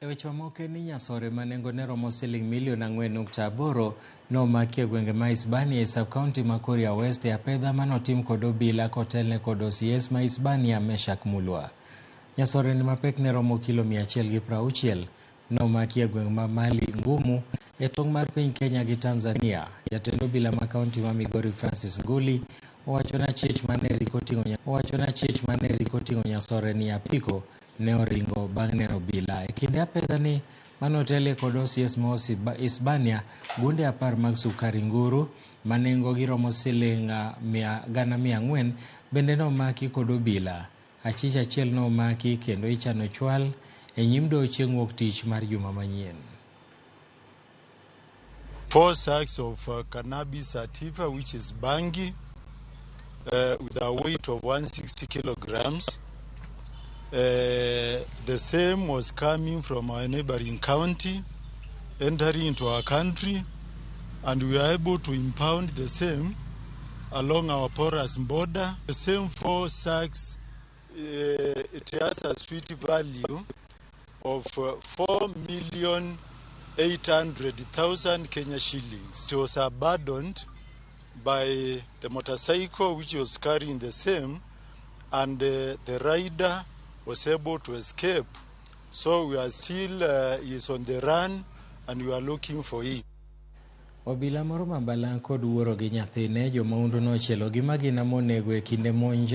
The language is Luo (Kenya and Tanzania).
E weche mamoko en ni nyasore ma nengone romo siling milion 4.8 nomaki e gwenge ma Isebania e sub-county ma Kuria West e apedha manotim kod obila kotelne kod OCS ma Isebania Meshak Mulwa. Nyasore ni mapek ne romo kilo 160 nomaki e gweng' ma Mali Ngumu e tong' mar piny Kenya gi Tanzania. Jatend obila ma kaunti ma Migori Francis Nguli owacho ni achich mane riko ting'o owacho ni achich mane riko ting'o nyasore ni apiko ne oringo bang' neno obila. E kinde apedha ni mane otelie kod OCS ma Isebania, gunde 10 mag sukari nguru ma nengogi romo siling 400,000 bende nomaki kod obila. Achich achiel nomaki kendo ichano chwal e nyim doho chieng' wuok tich mar juma manyien. 4 sacks of cannabis sativa, which is bangi, with a weight of 160 kilograms. The same was coming from our neighboring county, entering into our country, and we are able to impound the same along our porous border. The same 4 sacks, it has a sweet value of 4,800,000 Kenya shillings. It was abandoned by the motorcycle which was carrying the same, and the rider was able to escape. So we are still, is on the run, and we are looking for him. Obila moro ma balang' kod wuoro gi nyathine jomaundu nochielo gi magina monego e kinde monj.